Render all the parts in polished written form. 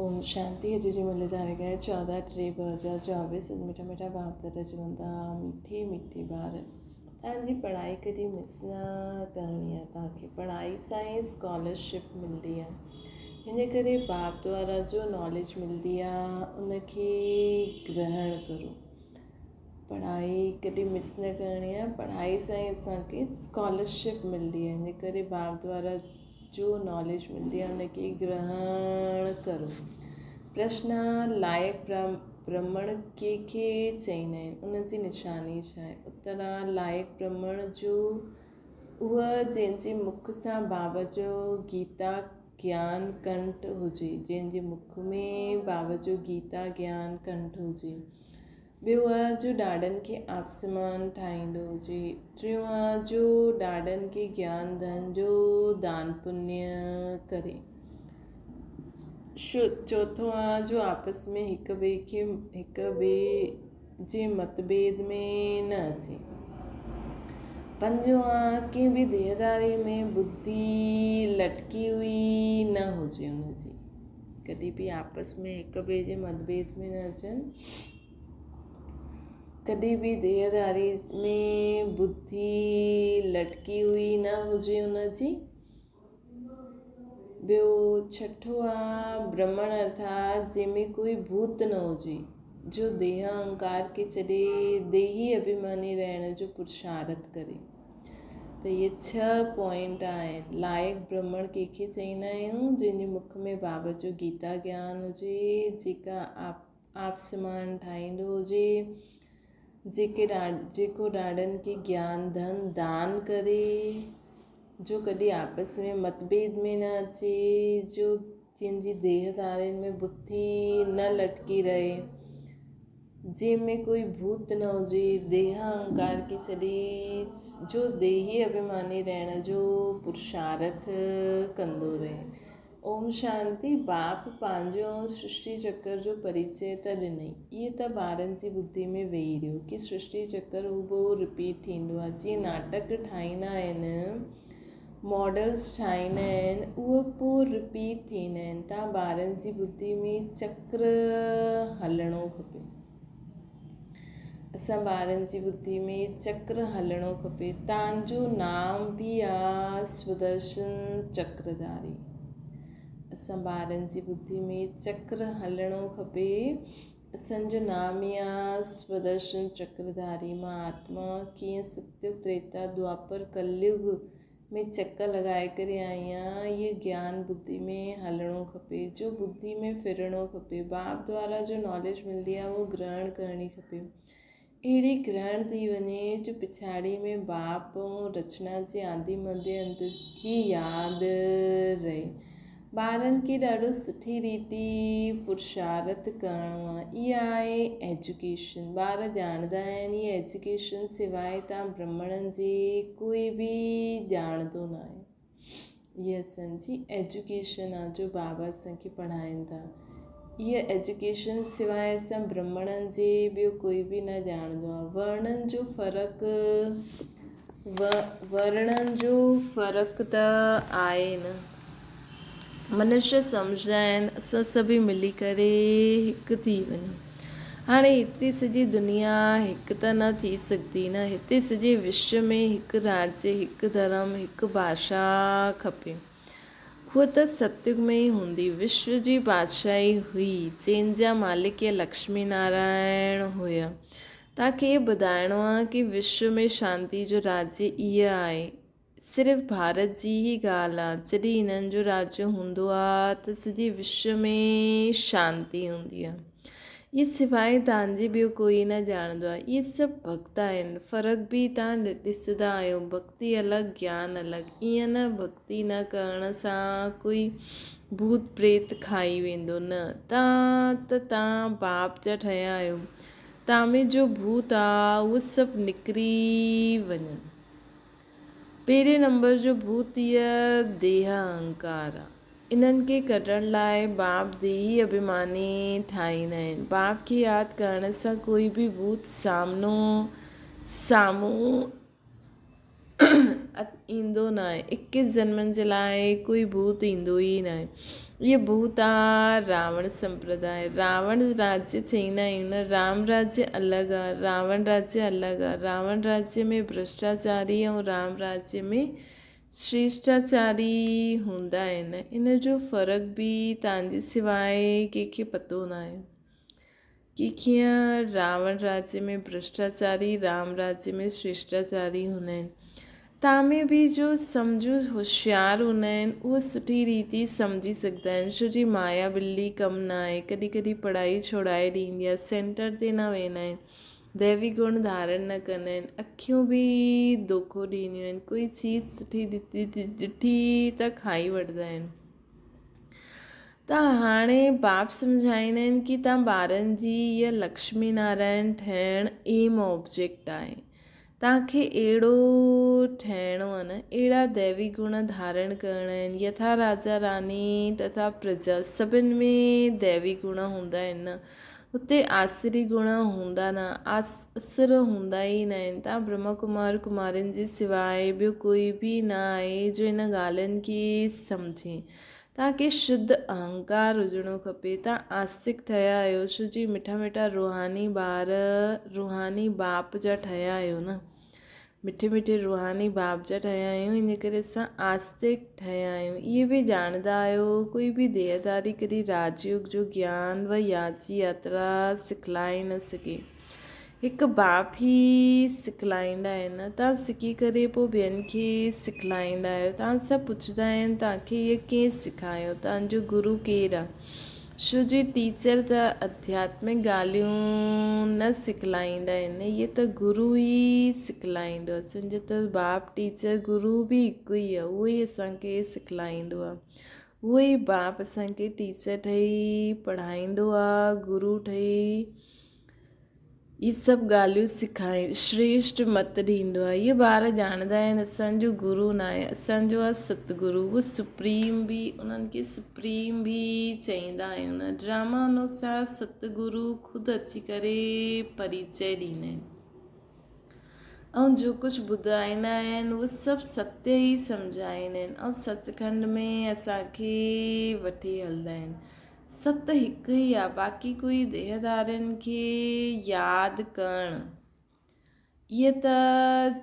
اوم شانتي اڄ جي ملي تاريخ آهي 14 3 2024 اڄ مٺا مٺا باپ دادا چون ٿا مٺي مٺي ٻار توهان جي پڙهائي ڪڏهن مس نه ڪرڻي آهي توهان کي پڙهائي سان ئي اسڪالرشپ ملندي آهي هن ڪري باپ دوارا جو ناليج ملندي آهي ان کي گرهڻ ڪرو پڙهائي ڪڏهن مس نه ڪرڻي آهي پڙهائي سان ئي اسان کي اسڪالرشپ ملندي آهي هن ڪري باپ دوارا جو ناليج ملندي آهي ان کي گرهڻ ڪرو. پرشن لائق برهمڻ ڪنهن کي چئيندا آهن؟ ان جي نشاني ڇا آهي؟ اتر لائق برهمڻ جو اهو جنهن جي مک سان بابا جو گيتا گيان ڪنٺ هجي، جنهن جي مک ۾ بابا جو گيتا گيان ڪنٺ هجي. ٻيو آ جو ڏاڏن کي آپسمان ٺاهيندو هجي. ٽيون آ جو ڏاڏن کي گيان ڌن جو دان پڃ ڪري. چوٿون آ جو آپس ۾ هڪ ٻئي کي هڪ ٻئي جي متڀيد ۾ نه اچي. پنجون آ ڪنهن به ديهداري ۾ ٻڌي لٽڪي هئي نه هجي ان جي. ڪڏهن به آپس ۾ هڪ ٻئي جي متڀيد ۾ نه اچن. ڪڏهن به ديهداري ۾ ٻڌي لٽڪي هئي نه هجي ان جي. ٻيو ڇٺو آ برهمڻ ارٿات جنهن ۾ ڪوئي ڀوت نه هجي، جو ديهه اهنڪار کي ڇڏي ديهي اڀيماني رهڻ جو پرشارٿ ڪري. ته اهي ڇهه پوائنٽ آهن. لائق برهمڻ ڪنهن کي چئيندا آهيون؟ جنهن جي مک ۾ بابا جو گيتا گيان هجي، جيڪا آپ سمان ٺاهيندو هجي، جيڪي جيڪو ڏاڍن کي گيان ڌن دان ڪري، جو ڪڏهن آپس ۾ متڀيد ۾ نه اچي، جو جنهن جي ديهه ڌارين ۾ بٿي نه لٽڪي رهي. جنهن ۾ ڪوئي ڀوت نه هجي، ديهه اهنڪار کي ڇڏي جو ديهي اڀيماني رهڻ جو پرشارٿ ڪندو رهي. اوم شانتي باپ پنهنجو ۽ سرشٽي چڪر جو پريچي ته ڏنئي. اهي ته ٻارن جي ٻڌي ۾ ويهي رهيو ڪي سرشٽي چڪر هوبهو رپيٽ ٿيندو آهي. جيئن ناٽڪ ٺاهيندا آهن. ماڊلز ٺاهيندا آهن اهي پوء رپيٽ ٿيندا آهن تان ٻارن جي ٻڌي ۾ چڪر هلڻو کپي اسان ٻارن جي ٻڌي ۾ چڪر هلڻو کپي تان جو نام به آ سودرشن چڪرڌاري اسان ٻارن جي ٻڌي ۾ چڪر هلڻو کپي اسان جو نام ئي آ سودرشن چڪرڌاري مان آتما ڪيئن ستيگ تريتا دوآپر ڪليگ ۾ چڪر لڳائي ڪري آئي آهيان اهي گيان ٻڌي ۾ هلڻو کپي جو ٻڌي ۾ ڦرڻو کپي باپ دوارا جو ناليج ملندي آ اهو گرهڻ ڪرڻي کپي اهڙي گرهڻ ٿي وڃي جو پڇاڙي ۾ باپ ۽ رچنا جي آدي مدي انت ئي ياد رهي. ٻارن کي ڏاڍو سٺي ريتي پرشارٿ ڪرڻو آهي. اها آهي ايجوڪيشن. ٻار ڄاڻندا آهن هيء ايجوڪيشن سواء تان برهمڻن جي ڪوئي به ڄاڻندو ناهي. اها اسان جي ايجوڪيشن آ جو بابا اسان کي پڙهائين ٿا. اها ايجوڪيشن سواء اسان برهمڻن جي ٻيو ڪوئي به نه ڄاڻندو آ. ورڻن جو فرق ورڻن جو فرق ته آهي نه. منشيه سمجهندا آهن اسان سڀئي ملي ڪري هڪ ٿي وڃون. هاڻي هيتري سڄي دنيا هڪ ته نه ٿي سگهندي نه. هتي سڄي وشو ۾ هڪ راجيه، هڪ ڌرم، هڪ ڀاشا کپي. هوء ته ستيگ ۾ ئي هوندي. وشو جي بادشاهي هئي، جنهن جا مالڪ يا لڪشمي نارائڻ هيا. توهان کي اهو ٻڌائڻو آهي ڪي وشو ۾ شانتي جو راجيه اهو آهي. صرف ڀارت جي ئي ڳالهه آ، جڏهن انهن جو راجيه هوندو آ ته سڄي وشو ۾ شانتي هوندي آ. اهي سواء تان جي ٻيو ڪوئي نه ڄاڻندو آ. اهي سڀ ڀڳت آهن. فرق به تان ڏسندا آهيو. ڀڳتي الڳ گيان الڳ. ائين نه ڀڳتي نه ڪرڻ سان ڪوئي ڀوت پريت کائي ويندو. نه تان ته تان باپ جا ٺهيا آهيو. تان ۾ جو ڀوت آ اهي سڀ نڪري وڃن. پهرين نمبر جو ڀوت هيء ديهه اهنڪار آ. انهن کي ڪڍڻ لاء باپ ديهي اڀيماني ٺاهيندا آهن. باپ کي ياد ڪرڻ سان ڪوئي به ڀوت سامنو سامهون ايندو ناهي. اڪيس جنمن جي لاء ڪوئي ڀوت ايندو ئي ناهي. اهي ڀوت آ راوڻ سمپرداء. راوڻ راجيه چئيندا آهيون نه، رام راجيه الڳ آ، راوڻ راجيه الڳ آ. راوڻ راجيه ۾ ڀرشٽاچاري ۽ رام راجيه ۾ شريشٽاچاري هوندا آهن. ان جو فرق به توهان جي سواء ڪنهن کي پتو ناهي. ڪي ڪيئن راوڻ راجيه ۾ ڀرشٽاچاري، رام راجيه ۾ شريشٽاچاري هوندا آهن. تان ۾ به جو سمجهو هوشيار هوندا آهن اهي سٺي ريتي سمجهي سگهندا آهن ڇو جي مايا بلي ڪم نه آهي ڪڏهن ڪڏهن پڙهائي ڇوڙائي ڏيندي آهي سينٽر تي نه ويندا آهن ديوي گڻ ڌارڻ نه ڪندا آهن اکيون به دوکو ڏينديون آهن ڪوئي چيز سٺي ڏٺي ته کائي وٺندا آهن. ته هاڻي باپ سمجهائيندا آهن ڪي تان ٻارن جي هيء لڪشمي نارائڻ ٺهڻ ايم آبجيڪٽ آهي. تان کي اهڙو ٺهڻو آهي نه، اهڙا ديوي گڻ ڌارڻ ڪرڻا آهن. يٿا راجا راني تٿا پرجا سڀن ۾ ديوي گڻ هوندا آهن نه. اتي آسري گڻ هوندا نه، آسر هوندا ئي نه آهن. تان برهما ڪمار ڪمارين جي سواء ٻيو ڪوئي به نه آهي جو ان ڳالهين کي سمجهي. تان کي شڌ اهنڪار هجڻو کپي. تان آستڪ ٺهيا آهيو ڇو جي مٺا مٺا روحاني ٻار روحاني باپ جا ٺهيا آهيو نه. مٺي مٺي روحاني باپ جا ٺهيا آهيون ان ڪري اسان آستڪ ٺهيا آهيون. اهي به ڄاڻندا آهيو ڪوئي به ديهداري ڪڏهن راج يوگ جو گيان و ياد جي ياترا سکلائي نه سگهي. هڪ باپ ئي سکلائيندا آهن. تان سکي ڪري پوء ٻين کي سکلائيندا آهيو. تان سڀ پڇندا آهن تان کي اهي ڪنهن سکايو؟ تان جو گرو ڪير آهي؟ شو جي ٽيچر ته اڌياتمڪ ڳالهيون نه سکلائيندا آهن، اهي ته گرو ئي سکلائيندو آهي. اسان جو ته باپ ٽيچر گرو به هڪ ئي آهي، اهو ئي اسان کي سکلائيندو آهي. اهو ئي باپ اسان کي ٽيچر ٺهي پڙهائيندو آهي، گرو ٺهي. اهي سڀ ڳالهيون سکائي شريشٽ مت ڏيندو آهي. اهي ٻار ڄاڻندا آهن اسان جو گرو ناهي اسان جو آهي ستگرو اهو سپريم به انهن کي سپريم به چئيندا آهيون نه ڊراما انوسار ستگرو خود اچي ڪري پريچي ڏيندا آهن ۽ جو ڪجهه ٻڌائيندا آهن اهو سڀ ستيه ئي سمجهائيندا آهن ۽ سچکنڊ ۾ اسان کي وٺي هلندا آهن. ست هڪ ئي آ باقي ڪوئي ديهدارين کي ياد ڪرڻ اهي ته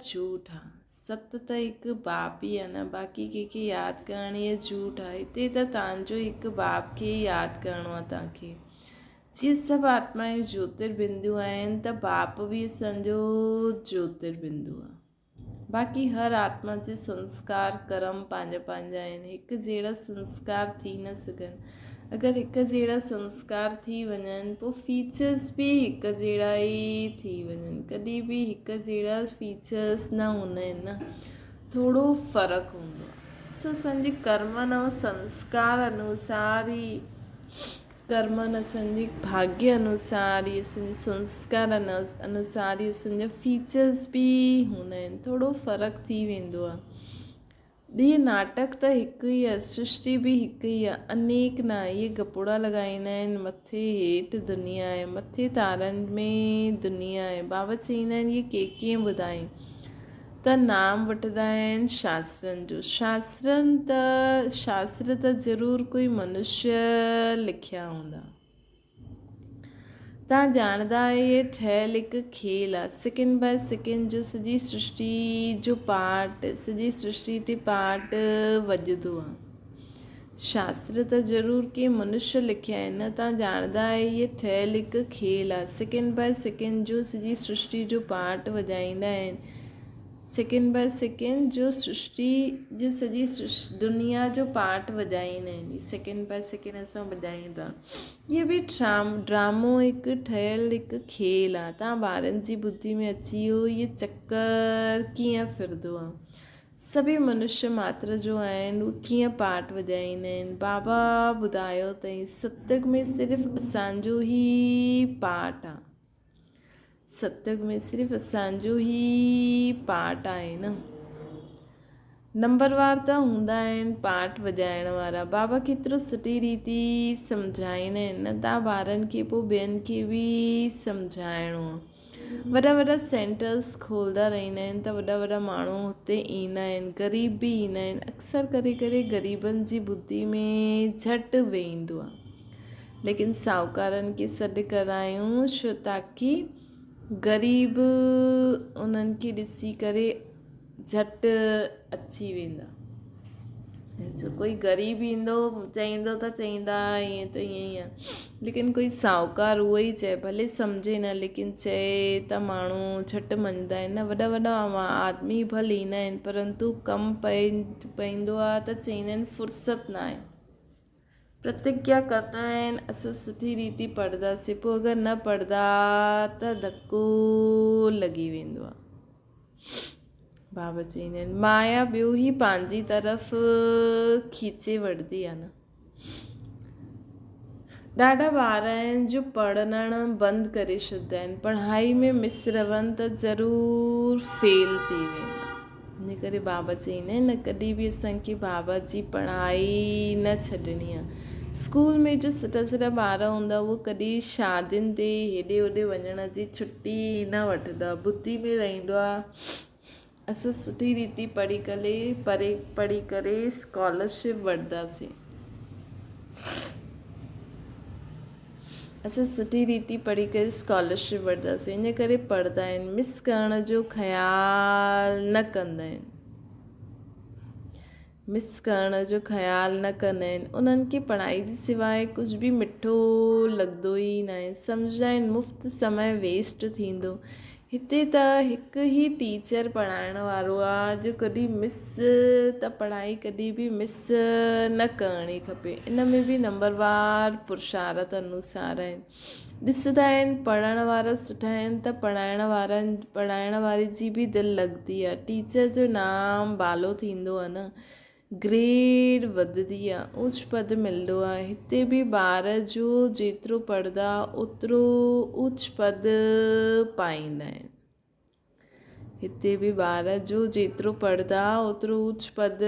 جهوٺ آ. ست ته هڪ باپ ئي آ نه باقي ڪنهن کي ياد ڪرڻ اهي جهوٺ آ. هتي ته تان جو هڪ باپ کي ئي ياد ڪرڻو آ تان کي. جيئن سڀ آتمائون جيوتر بندو آهن ته باپ به اسان جو جيوتر بندو آ. باقي هر آتما جي سنسڪار، ڪرم، پنهنجا پنهنجا آهن. هڪ جهڙا سنسڪار ٿي نه سگهن. اگر هڪ جهڙا سنسڪار ٿي وڃن پوء فيچرز به هڪ جهڙا ئي ٿي وڃن. ڪڏهن به هڪ جهڙا فيچرز نه هوندا آهن نه. ٿورو فرق هوندو آهي. سو اسان جي ڪرمن ۽ سنسڪار انوسار ئي ڪرمن اسان جي ڀاڳيه انوسار ئي اسان جي سنسڪار انوسار ئي اسان جا فيچرس به هوندا آهن ٿورو فرق ٿي ويندو آهي ٻي ناٽڪ ته هڪ ئي آهي سرشٽي به هڪ ئي آهي انيڪ نه آهي اهي گپوڙا لڳائيندا آهن مٿي هيٺ دنيا آهي مٿي تارن ۾ دنيا آهي بابا چئيندا آهن اهي ڪي ڪيئن ٻڌائين ته نام وٺندا آهن شاسترن جو. شاسترن ته شاستر ته ضرور ڪوئي منشيه لکيا هوندا. تان ڄاڻندا آهيو هي ٺهيل هڪ کيل آهي. سيڪنڊ باء سيڪنڊ جو سڄي سرشٽي جو پارٽ سڄي سرشٽي تي پارٽ وڄندو آهي. شاستر ته ضرور ڪي منشيه لکيا آهن نه تان ڄاڻندا آهيو هي ٺهيل هڪ کيل آهي. سيڪنڊ باء سيڪنڊ جو سڄي سرشٽي جو پارٽ وڄائيندا آهن. سيڪنڊ باء سيڪنڊ جو سرشٽي جي سڄي دنيا جو پارٽ وڄائيندا آهن. هي سيڪنڊ باء سيڪنڊ اسان وڄايون ٿا. هي به ڊرامو هڪ ٺهيل هڪ کيل آهي. تان ٻارن جي ٻڌي ۾ اچي ويو هي چڪر ڪيئن ڦرندو آهي. سڀئي منشيه ماتر جو آهن، هو ڪيئن پاٽ وڄائيندا آهن؟ بابا ٻڌايو اٿئي، ستيگ ۾ صرف اسان جو ئي پاٽ آ. ستيگ ۾ صرف اسان جو ئي پاٽ آهي نه. نمبروار ته هوندا آهن پاٽ وڄائڻ وارا. بابا ڪيترو سٺي ريتي سمجهائيندا آهن نه تان ٻارن کي پوء ٻين کي به سمجهائڻو آ. وڏا وڏا سينٽرس کولدا رهندا آهن ته وڏا وڏا ماڻهو هتي ايندا آهن غريب به ايندا آهن اڪثر ڪري ڪري غريبن جي ٻڌي ۾ جهٽ ويندو آهي ليڪن ساهوڪارن کي سڏ ڪرايون ڇو تاڪي غريب انهن کي ڏسي ڪري جهٽ اچي ويندا. ڪوئي غريب ايندو چئيندو ته چئيندا ائين ته ائين ئي آهي ليڪن ڪوئي ساهوڪار اهو ئي چئي ڀلي سمجهي نه ليڪن چئي ته ماڻهو جهٽ مڃدا آهن نه وڏا وڏا آدمي ڀلي ايندا آهن پرنتو ڪم پئيندو آهي ته چئيندا آهن فرصت نه آهي. پرتگيا ڪندا آهن اسان سٺي ريتي پڙهنداسين پوء اگر نه پڙهندا ته ڌڪو لڳي ويندو آهي بابا چئيندا آهن مايا ٻيو ئي پنهنجي طرف کيچي وٺندي آهي نه ڏاڍا ٻار آهن جو پڙهڻ بند ڪري ڇڏيندا آهن پڙهائي ۾ مس رهن ته ضرور فيل ٿي ويندا ان ڪري بابا چئيندا آهن نه ڪڏهن به اسان کي بابا جي پڙهائي نه ڇڏڻي آهي. اسڪول ۾ جو سٺا سٺا ٻار هوندا اهي ڪڏهن شادين تي هيڏي هوڏي وڃڻ جي ڇٽي نه وٺندا ٻڌي ۾ رهندو آهي اسان سٺي ريتي پڙهي ڪري پڙهي ڪري اسڪالرشپ وٺنداسين. اسان سٺي ريتي پڙهي ڪري اسڪالرشپ وٺنداسين ان ڪري پڙهندا آهن مس ڪرڻ جو خيال نه ڪندا آهن مس ڪرڻ جو خيال نه ڪندا آهن انهن کي پڙهائي جي سواء ڪجهه به مٺو لڳندو ئي نه آهي سمجهندا آهن مفت سمي ويسٽ ٿيندو هتي ته هڪ ئي ٽيچر پڙهائڻ وارو آ جو ڪڏهن مس ته پڙهائي ڪڏهن به مس نه ڪرڻي کپي ان ۾ به نمبر وار پرشارت انوسار آهن ڏسندا آهن پڙهڻ وارا سٺا آهن ته پڙهائڻ وارن پڙهائڻ واري جي به دل لڳندي آ ٽيچر جو نام بالو ٿيندو آ نه گريڊ وڌندي آ اوچ پد ملندو آ هتي به ٻار جو جيترو پڙهندا اوترو اوچ پد پائيندا آهن هتي به ٻار جو جيترو پڙهندا اوترو اوچ پد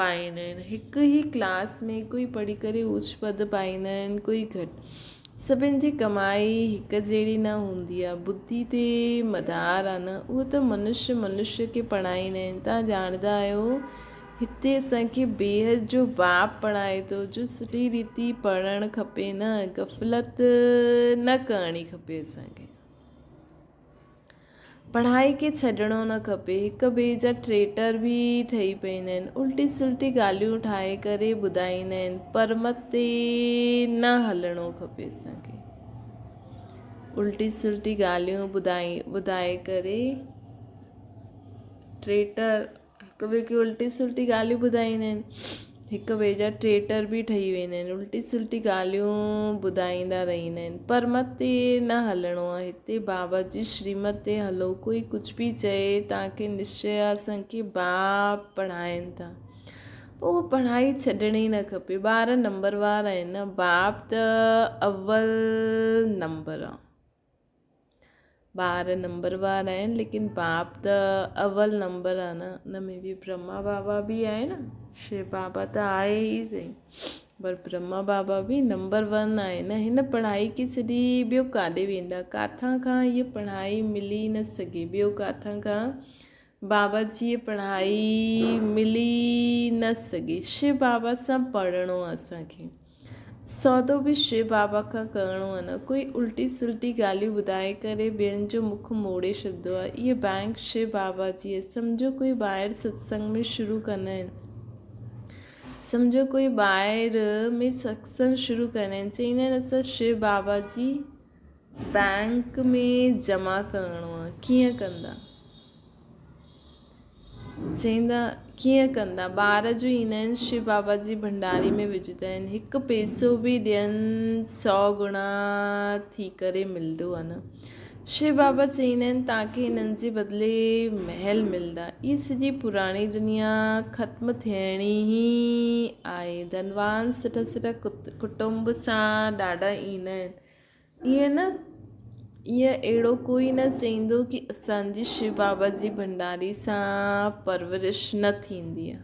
پائيندا آهن هڪ ئي ڪلاس ۾ ڪوئي پڙهي ڪري اوچ پد پائيندا آهن ڪوئي گهٽ سڀن جي ڪمائي هڪ جهڙي نه هوندي آ ٻڌي تي مدار آ نه اهو ته منش منش کي پڙهائيندا آهن تان ڄاڻندا آهيو هتي اسان کي بيحد جو باپ پڙهائي ٿو جو سٺي ريتي پڙهڻ کپي نه غفلت نه ڪرڻي کپي اسان کي پڙهائي کي ڇڏڻو نه کپي هڪ ٻئي جا ٽريٽر به ٺهي پئيندا آهن الٽي سلٽي ڳالهيون ٺاهي ڪري ٻڌائيندا آهن پرمت تي نه هلڻو کپي اسان کي الٽي سلٽي ڳالهيون ٻڌائي ٻڌائي ڪري ٽريٽر هڪ ٻئي کي الٽي سلٽي ڳالهيون ٻڌائيندا آهن هڪ ٻئي جا ٽريٽر به ٺهي ويندا آهن الٽي سلٽي ڳالهيون ٻڌائيندا رهندا آهن پرمت تي نه هلڻو آهي هتي بابا جي شريمت تي هلو ڪوئي ڪجهه به چئي توهان کي نشچي آهي اسان کي باپ پڙهائين ٿا پوء اها پڙهائي ڇڏڻي نه کپي ٻار نمبر وار آهن نه باپ ته اول نمبر آهي ٻار نمبر وار آهن ليڪن باپ ته اول نمبر آهي نه ان ۾ به برهما بابا به آهي نه شو بابا ته آهي ئي سهي پر برهما بابا به نمبر ون آهي نه هن پڙهائي کي ڇڏي ٻيو ڪاڏي ويندا ڪاٿان کان هيء پڙهائي ملي نه سگهي ٻيو ڪاٿان کان بابا جي هيء پڙهائي ملي نه سگهي شو بابا سان پڙهڻو آهي اسان کي سودو به شو بابا کان ڪرڻو آهي نه ڪوئي الٽي سلٽي ڳالهيون ٻڌائي ڪري ٻين جو مک موڙي ڇڏندو آهي. اهي بئنڪ شو بابا جي آهي. سمجهو ڪوئي ٻاهر ستسنگ ۾ شروع ڪندا آهن. سمجهو ڪوئي ٻاهر ۾ ستسنگ شروع ڪندا آهن. چئيندا آهن اسان شو بابا جي بئنڪ ۾ جمع ڪرڻو آهي. ڪيئن ڪندا؟ چئيندا، ڪيئن ڪندا؟ ٻار جو ايندا آهن، شو بابا جي ڀنڊاري ۾ وجهندا آهن. هڪ پئسو به ڏين سؤ گڻا ٿي ڪري ملندو آهي نه. شو بابا چئيندا آهن، توهان کي انهن جي بدلي محل ملندا. هيء سڄي پراڻي دنيا ختم ٿيڻي ئي آهي. ڌنوان سٺا سٺا ڪٽنب سان ڏاڍا ايندا آهن. ائين نه ائين اهڙو ڪوئي نه چئيندو ڪي اسان جي شو بابا جي ڀنڊاري سان پرورش نه ٿيندي آ.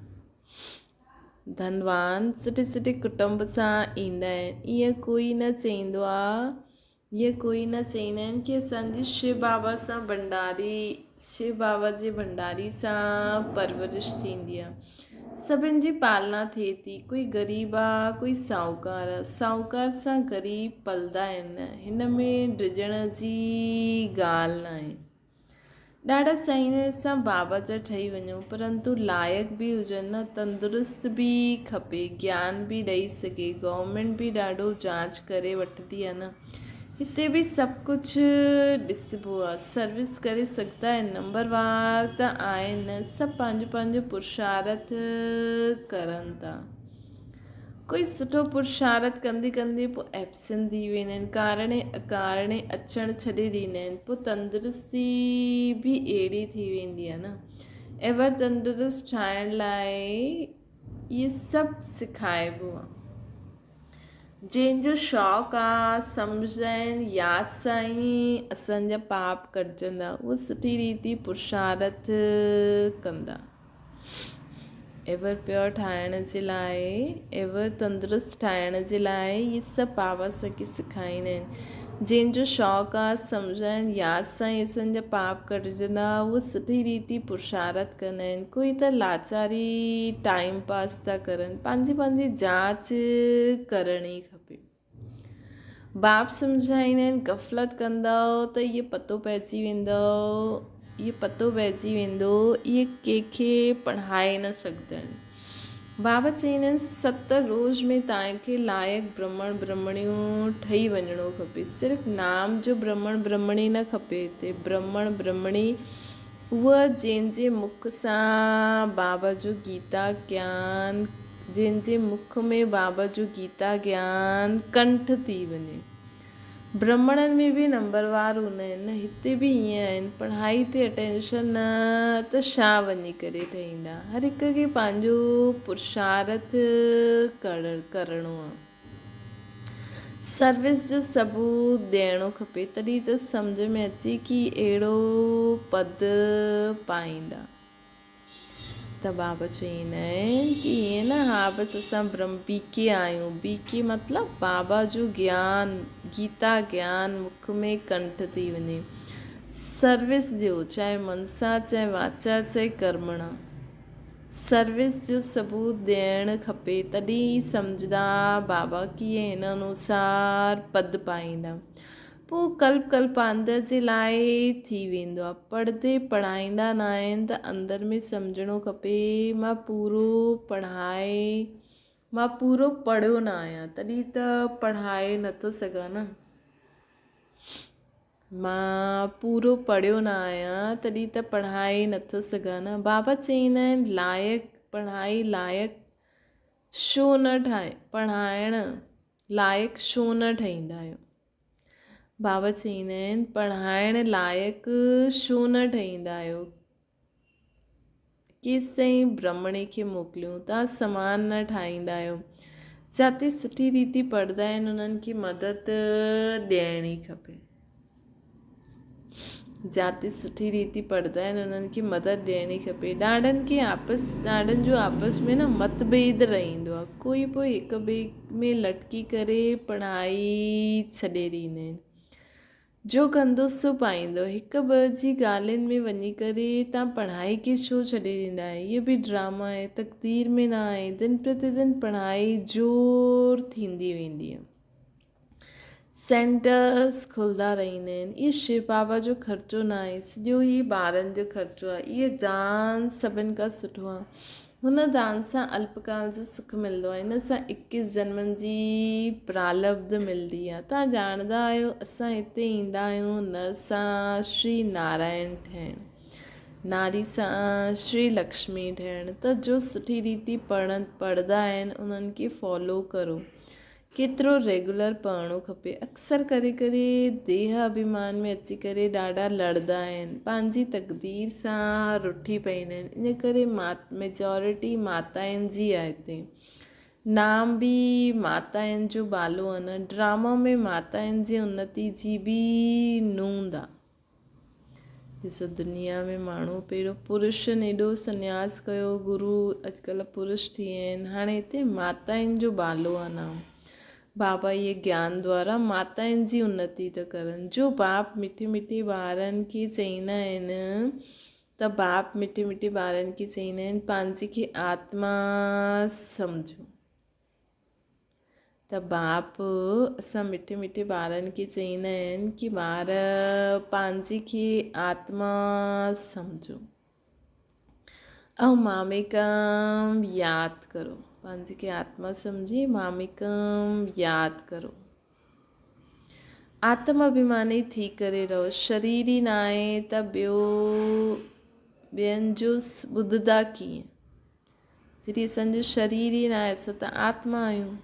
ڌنوان سٺي سٺي ڪٽنب سان ايندا آهن ائين ڪوئي نه چئيندو آ. ائين ڪوئي نه چئيندا آهن ڪي اسان جي شو بابا سان ڀنڊاري شو بابا جي ڀنڊاري سان پرورش ٿيندي آهي. سڀن جي پالنا ٿئي ٿي. ڪوئي غريب آ ڪوئي ساهوڪار آ. ساهوڪار سان غريب پلدا آهن. هن ۾ ڊڄڻ جي ڳالهه ناهي. ڏاڍا چاهيندا آهن اسان بابا جا ٺهي وڃون پرنتو لائق به هجن نه تندرست به کپي گيان به ڏئي سگهي گورنمينٽ به ڏاڍو جاچ ڪري وٺندي آهي نه هتي به سڀ ڪجهه ڏسبو آهي سروس ڪري سگهندا آهن نمبر وار ته آهن سڀ پنهنجو پنهنجو پرشارٿ ڪرن ٿا. ڪوئي سٺو پرشارٿ ڪندي ڪندي پوء ائبسنٽ ٿي ويندا آهن، ڪارڻي اڪارڻي اچڻ ڇڏي ڏيندا آهن، پوء تندرستي به اهڙي ٿي ويندي آهي نه. ايور تندرست ٺاهڻ لاء اهي سڀ سکائبو آهي. جنهن جو شوق آ سمجهندا آهن ياد سان ئي اسان جا پاپ ڪٽجندا، اهو سٺي ريتي پرشارٿ ڪندا. ايور پيور ٺاهڻ جي لاء ايور تندرست ٺاهڻ جي لاء اهي سڀ بابا اسان کي سکائيندا آهن جنهن جو شوق آ سمجهائن ياد سان ئي اسان جا پاپ ڪٽجندا اهي سٺي ريتي پرشارت ڪندا آهن ڪوئي ته لاچاري ٽائيم پاس ٿا ڪرن پنهنجي پنهنجي جاچ ڪرڻي کپي. باب سمجهائيندا آهن، غفلت ڪندؤ ته اهي پتو پئجي ويندؤ، اهي پتو پئجي ويندو، اهي ڪنهن کي پڙهائي نه سگهندا آهن. بابا چئيندا آهن، ست روز ۾ توهان کي لائق برهمڻ برهمڻيون ٺهي وڃڻو کپي. صرف نام جو برهمڻ برهمڻي نه کپي هتي برهمڻ برهمڻي اهو جنهن جي مک سان بابا جو گيتا گيان جنهن جي مک ۾ بابا جو گيتا گيان ڪنٺ ٿي وڃي. برهمڻن ۾ به نمبروار هوندا آهن نه هتي به ائين آهن پڙهائي تي اٽينشن نه ته ڇا وڃي ڪري ٺهيندا هر هڪ کي پنهنجو پرشارٿ ڪرڻو آهي. سروس جو ثبوت ڏيڻو کپي تڏهن ته سمجهه ۾ اچي ڪي اهڙو پد پائيندا. ته بابا چئيندا آهن ڪي ائين نه ها بس اسان برهم بي ڪي آهيون بي ڪي مطلب بابا جو گيان گيتا گيان مک ۾ ڪنٺ ٿي وڃي سروس ڏيو چاهي منسا چاهي واچا چاهي ڪرمڻا. سروس جو ثبوت ڏيڻ کپي تڏهن ئي سمجهندا بابا ڪيئن هن انوسار پد پائيندا. پوء ڪلپ ڪلپاندر جي لاء ٿي ويندو آ. پڙهندي پڙهائيندا ناهن ته اندر ۾ سمجهڻو کپي مان پورو پڙهائي مان پورو پڙهيو نه آهيان تڏهن ته پڙهائي نٿو سگهان نه. مان پورو پڙهيو نه آهيان تڏهن ته پڙهائي نٿو سگهان نه. بابا چئيندا آهن لائق پڙهائي لائق ڇو نه ٺاهي پڙهائڻ لائق ڇو نه ٺهيندا آهيو. بابا چئيندا آهن پڙهائڻ لائق ڇو نه ٺهيندا آهيو. ڪيستائين برهمڻي کي موڪليون، توهان سامان نه ٺاهيندا آهيو. جاتي سٺي ريتي پڙهندا آهن انهن کي مدد ڏيڻي کپي. جاتي سٺي ريتي پڙهندا آهن انهن کي مدد ڏيڻي کپي. ڏاڍن کي آپس ڏاڍن جو آپس ۾ نه متڀيد رهندو آهي. ڪوئي پوء هڪ ٻئي ۾ لٽڪي ڪري پڙهائي ڇڏي ڏيندا آهن. جو ڪندو سو پائيندو. هڪ ٻه جي ڳالهين ۾ وڃي ڪري تان پڙهائي کي ڇو ڇڏي ڏيندا آهيو. هيء به ڊراما آهي. تقدير ۾ نه آهي. دن پرتي دن پڙهائي زور ٿيندي ويندي. سينٽرس کلندا رهندا آهن. اهو شو بابا جو خرچو نه آهي. سڄو هي ٻارن جو خرچو آهي. اهو دان سڀن کان سٺو آهي. هن دان سان الپڪال جو سک ملندو آهي. هن سان اڪيس جنمن جي پرالبڌ ملندي آهي. توهان ڄاڻندا آهيو اسان هتي ايندا آهيون نر سان شري نارائڻ ٺهڻ، ناري سان شري لڪشمي ٺهڻ ته جو سٺي ريتي پڙهندا آهن انهن کي فالو ڪرو. ڪيترو ريگولر پڙهڻو کپي. اڪثر ڪري ڪري ديهه اڀيمان ۾ اچي ڪري ڏاڍا لڙندا آهن. پنهنجي تقدير سان رٺي پئيندا آهن. ان ڪري ميجارٽي ماتائن جي آهي هتي. نام به ماتائن جو بالو آهي نه. ڊراما ۾ ماتائن جي انتي جي به نوند آهي. ڏسو دنيا ۾ ماڻهو پهريون پرشن ايڏو سنياس ڪيو گرو اڄڪلهه پرش ٿي ويا آهن هاڻي هتي ماتائن جو بالو آ نام. بابا اهي گيان دوارا ماتائن جي انتي ٿا ڪرن. جو باپ مٺي مٺي ٻارن کي چئيندا آهن ته باپ مٺي مٺي ٻارن کي چئيندا آهن پنهنجي کي آتما سمجهو. ته باپ اسان مٺي مٺي ٻارن کي چئيندا آهن ڪي ٻار پنهنجي کي آتما سمجهو ۽ ماميڪم ياد ڪرو پنهنجي کي آتما سمجهي ماميڪم ياد ڪرو آتم اڀيماني ٿي ڪري رهو شرير ئي ناهي ته ٻيو ٻين جو ٻڌندا ڪيئن جڏهن اسان جو شرير ئي ناهي اسان ته آتما آهيون.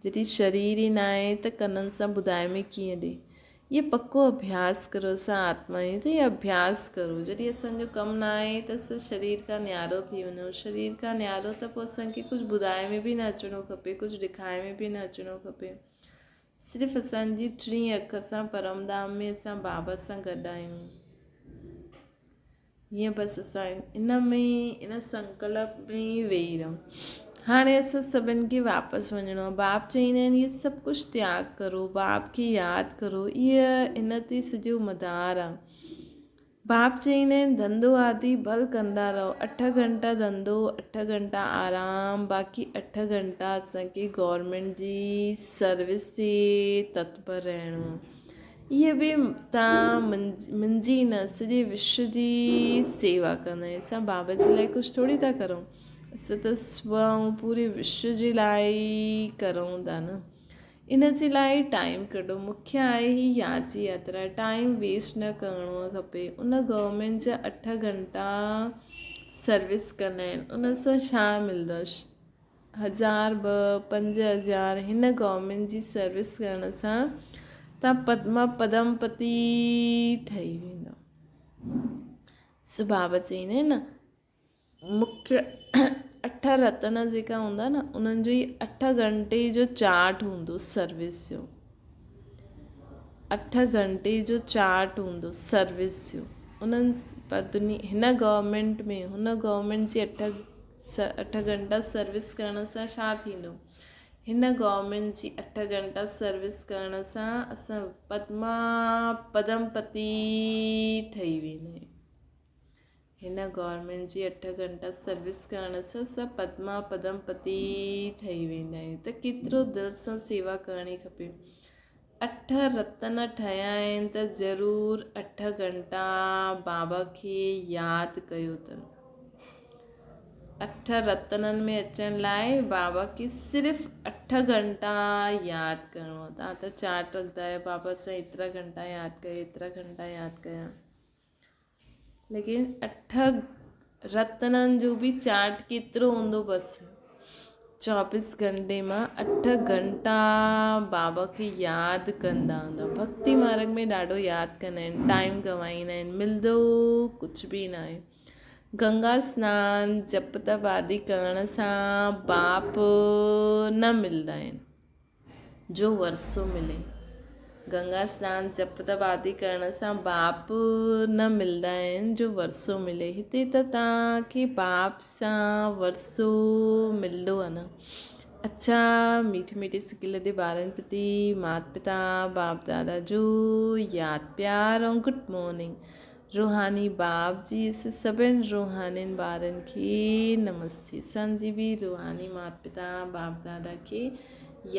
جڏهن شرير ئي ناهي ته ڪنن سان ٻڌائي ۾ ڪيئن ڏي. اهو پڪو اڀياس ڪرو اسان آتما آهيون ته اهو اڀياس ڪرو جڏهن اسان جو ڪم ناهي ته اسان شرير کان نيارو ٿي وڃون شرير کان نيارو ته پوء اسان کي ڪجهه ٻڌائي ۾ به نه اچڻو کپي ڪجهه ڏکائي ۾ به نه اچڻو کپي صرف اسان جي ٽين اک سان پرم ڌام ۾ اسان بابا سان گڏ آهيون. هيئن بس اسان ان ۾ ان سنڪلپ ۾ ئي ويهي رهون. هاڻي اسان سڀن کي واپس وڃڻو آهي. باپ چئيندا آهن اهي سڀ ڪجهه تياڳ ڪرو، باپ کي ياد ڪرو، اهي ان تي سڄو مدار آهي. باپ چئيندا آهن ڌنڌو آدي ڀل ڪندا رهو، اٺ گهنٽا ڌنڌو، اٺ گهنٽا آرام، باقي اٺ گهنٽا اسان کي گورنمينٽ جي سروس تي تتپر رهڻو آهي. اهي به تان منهنجي نه سڄي وشو جي سيوا ڪندا آهيون. اسان بابا جي لاء ڪجهه ٿوري ٿا ڪرون. اسان ته سو ۽ پوري وشو جي لاء ئي ڪرون ٿا نه. ان جي لاء ٽائيم ڪڍو. مکيه آهي هي ياد جي ياترا. ٽائيم ويسٽ نه ڪرڻو کپي. ان گورنمينٽ جا اٺ گهنٽا سروس ڪندا آهن. ان سان ڇا ملندو؟ هزار ٻه 5000 هن گورنمينٽ جي سروس ڪرڻ سان تان پدما پدم پتي ٺهي ويندو. سو بابا چئيندا آهن نه مکيه اٺ رتن جيڪا هوندا نه انهن جو ئي اٺ گهنٽي جو چارٽ هوندو سروس جو اٺ گهنٽي جو چارٽ هوندو سروس جو انهن هن گورنمينٽ ۾ هن گورنمينٽ جي اٺ اٺ گهنٽا سروس ڪرڻ سان ڇا ٿيندو؟ هن گورنمينٽ جي اٺ گهنٽا سروس ڪرڻ سان اسان پدما پدم پتي ٺهي ويندا آهيون. هن گورنمينٽ جي اٺ گهنٽا سروس ڪرڻ سان اسان پدما پدم پتي ٺهي ويندا آهيون ته ڪيترو دل سان سيوا ڪرڻي کپي. اٺ رتن ٺهيا آهن ته ضرور اٺ گهنٽا بابا کي ياد ڪيو اٿن. اٺ رتنن ۾ اچڻ لاء بابا کي صرف اٺ گهنٽا ياد ڪرڻو آهي. توهان ته چارٽ رکندا آهيو بابا سان ايترا گهنٽا ياد ڪيو ايترا گهنٽا ياد ڪيا ليڪن اٺ رتنن جو به چارٽ ڪيترو هوندو بس چوبيس گهنٽي مان اٺ گهنٽا بابا کي ياد ڪندا هوندا ڀڪتي مارگ ۾ ڏاڍو ياد ڪندا آهن ٽائيم گنوائيندا آهن ملندو ڪجهه به ناهي گنگا سنان جپ تپ آدي ڪرڻ سان باپ نه ملندا آهن جو ورثو ملي. گنگا سنان، جپ تپ آدي ڪرڻ سان باپ نه ملندا آهن جو ورثو ملي. هتي ته توهان کي باپ سان ورثو ملندو آهي نه. اڇا ميٺي ميٺي سڪيل the ٻارن پرتي مات پتا باپ دادا جو ياد پيار ۽ گڊ مارننگ. روحاني باپ جي سڀن روحانين ٻارن کي نمستي. اسان جي به روحاني مات پتا باپ دادا کي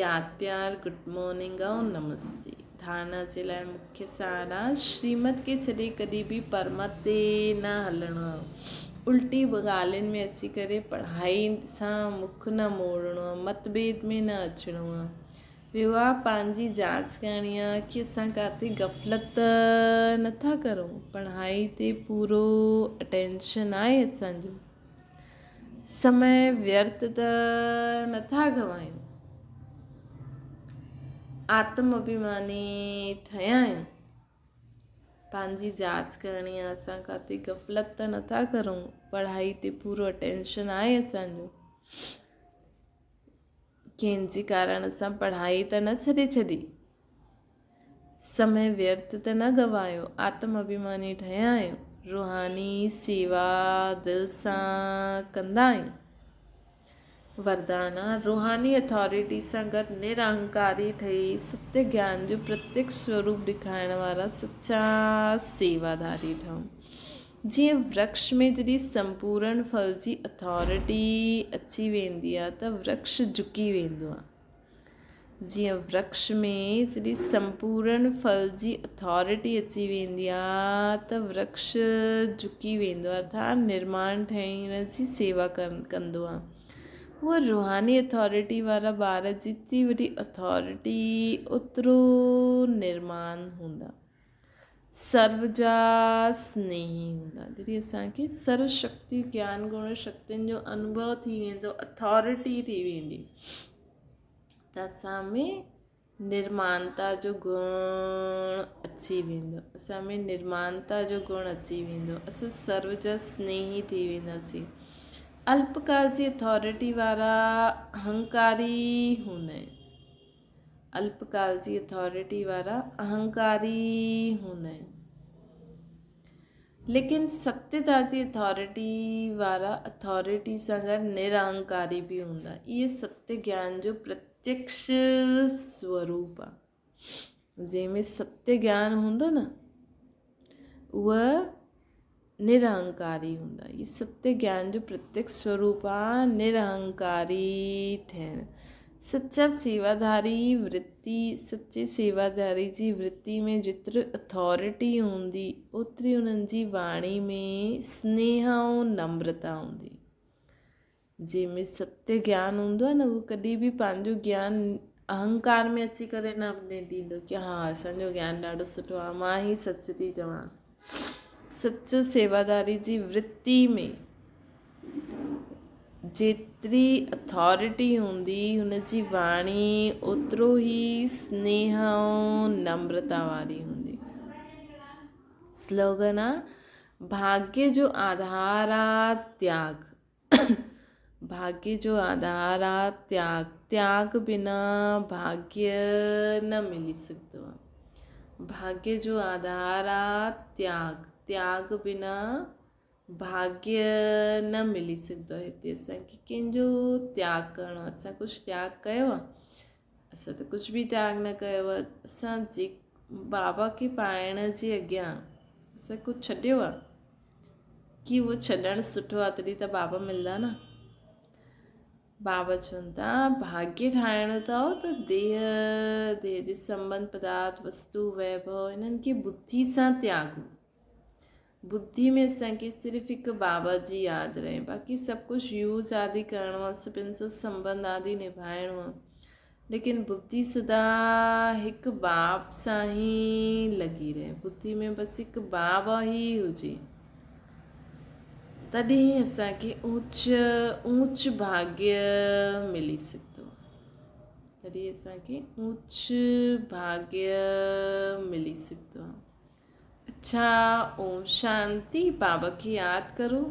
ياد پيار گڊ مارننگ ۽ نمستي. ڌارڻا جي لاء مکيه سهارا شريمت کي ڇڏي ڪڏهن به پرمت تي نه هلڻو آهي. الٽي ڳالهين ۾ اچي ڪري پڙهائي سان مک نه موڙڻو آهي مت ڀيد ۾ نه اچڻو آهي. ٻيو آ پنهنجي جاچ ڪرڻي آ ڪي اسان ڪاٿي غفلت نٿا ڪرون پڙهائي تي پورو اٽينشن آهي اسان جو سمي ويرٿ ته نٿا گنوايون آتم اڀيماني ٺهيا آهيون پنهنجي جاچ ڪرڻي آ اسان ڪاٿي غفلت ته نٿا ڪرون پڙهائي تي پورو اٽينشن آهي اسان جو ڪنهن جي ڪارڻ اسان پڙهائي ته نه ڇڏي ڇڏي؟ سمي ويرٿ ته نه گنوايو؟ آتم اڀيماني ٺهيا آهيون؟ روحاني سيوا دل سان ڪندا آهيون؟ وردان آ، روحاني اٿارٽي سان گڏ نرانڪاري ٺهي ستيه گيان جو پرتيڪ سوروپ ڏيکارڻ وارا سچا سيواڌاري ٺهون. جيئن ورڪش ۾ جڏهن سمپورڻ ڦل جي اٿارٽي اچي ويندي آ ته ورڪش جهڪي ويندو آ. جيئن ورڪش ۾ جڏهن سمپورڻ ڦل جي اٿارٽي اچي ويندي آ ته ورڪش جهڪي ويندو آ ارٿات نرماڻ ٺهڻ جي سيوا ڪندو آ. اها روحاني اٿارٽي وارا ٻار جيتري وڏي اٿارٽي اوترو نرماڻ هوندا. سرو جا سنيهي هوندا. جڏهن اسان کي سرو شڪتي گيان گڻ شڪتين جو انوڀو ٿي ويندو، اٿارٽي ٿي ويندي ته اسان ۾ نرمانتا جو گڻ اچي ويندو، اسان ۾ نرمانتا جو گڻ اچي ويندو، اسان سرو جا سنيهي ٿي وينداسين. الپڪال جي اٿارٽي وارا اهنڪاري هوندا آهن. الپڪال جي اٿارٽي وارا اهنڪاري هوندا آهن ليڪن ستيتا جي اٿارٽي وارا اٿارٽي سان گڏ نراهنڪاري به هوندا. اهي ستيه گيان جو پرتيڪش سوروپ آهي. جنهن ۾ ستيه گيان هوندو نه اهو نرهنڪاري هوندا. هي ستيه گيان جو پرتيڪ سوروپ آ نرهنڪاري ٺهڻ. سچا سيواڌاري ورتي، سچي سيواڌاري جي ورتي ۾ جيتري اٿارٽي هوندي اوتري انهن جي واڻي ۾ سنيهه ۽ نمرتا هوندي. جنهن ۾ ستيه گيان هوندو آهي نه اهو ڪڏهن به پنهنجو گيان اهنڪار ۾ اچي ڪري نه ڏيندو ڪي ها اسانجو گيان ڏاڍو سٺو آهي مان ئي سچ ٿي چوان. سچو سيواداري جي ورتي ۾ جيتري اٿارٽي هوندي هن جي واڻي اوترو ئي سنيهه ۽ نمرتا واري هوندي. سلوگن آ ڀاڳيه جو آڌار آ تياڳ. ڀاڳيه جو آڌار آ تياڳ. تياڳ بنا ڀاڳيه نه ملي سگهندو آ. ڀاڳيه جو آڌار آ تياڳ. تياڳ بنا ڀاڳيه نه ملي سگهندو آ. هتي اسان کي ڪنهن جو تياڳ ڪرڻو آ. اسان ڪجهه تياڳ ڪيو آ؟ اسان ته ڪجهه به تياڳ نه ڪيو آ. اسان جي بابا کي پائڻ جي اڳيان اسان ڪجهه ڇڏيو آ؟ ڪي اهو ڇڏڻ سٺو آ تڏهن ته بابا ملندا نه. بابا چون ٿا ڀاڳيه ٺاهڻو اٿو ته ديهه، ديهه جي سنٻنڌ، پدارٿ، وستو، ويڀو انهن کي ٻڌي سان تياڳو. ٻڌي ۾ اسان کي صرف هڪ بابا جي ياد رهي باقي سڀ ڪجهه يوز آدي ڪرڻو آ سڀن سان سنٻنڌ آدي نڀائڻو آ. ليڪن ٻڌي سدا هڪ باب سان ئي لڳي رهي. ٻڌي ۾ بس هڪ باب ئي هجي، تڏهن ئي اسان کي اوچ اوچ ڀاڳيه ملي سگهندو آهي. تڏهن اسان کي اوچ ڀاڳيه ملي سگهندو آهي. اڇا اوم شانتي. بابا کي ياد ڪرو.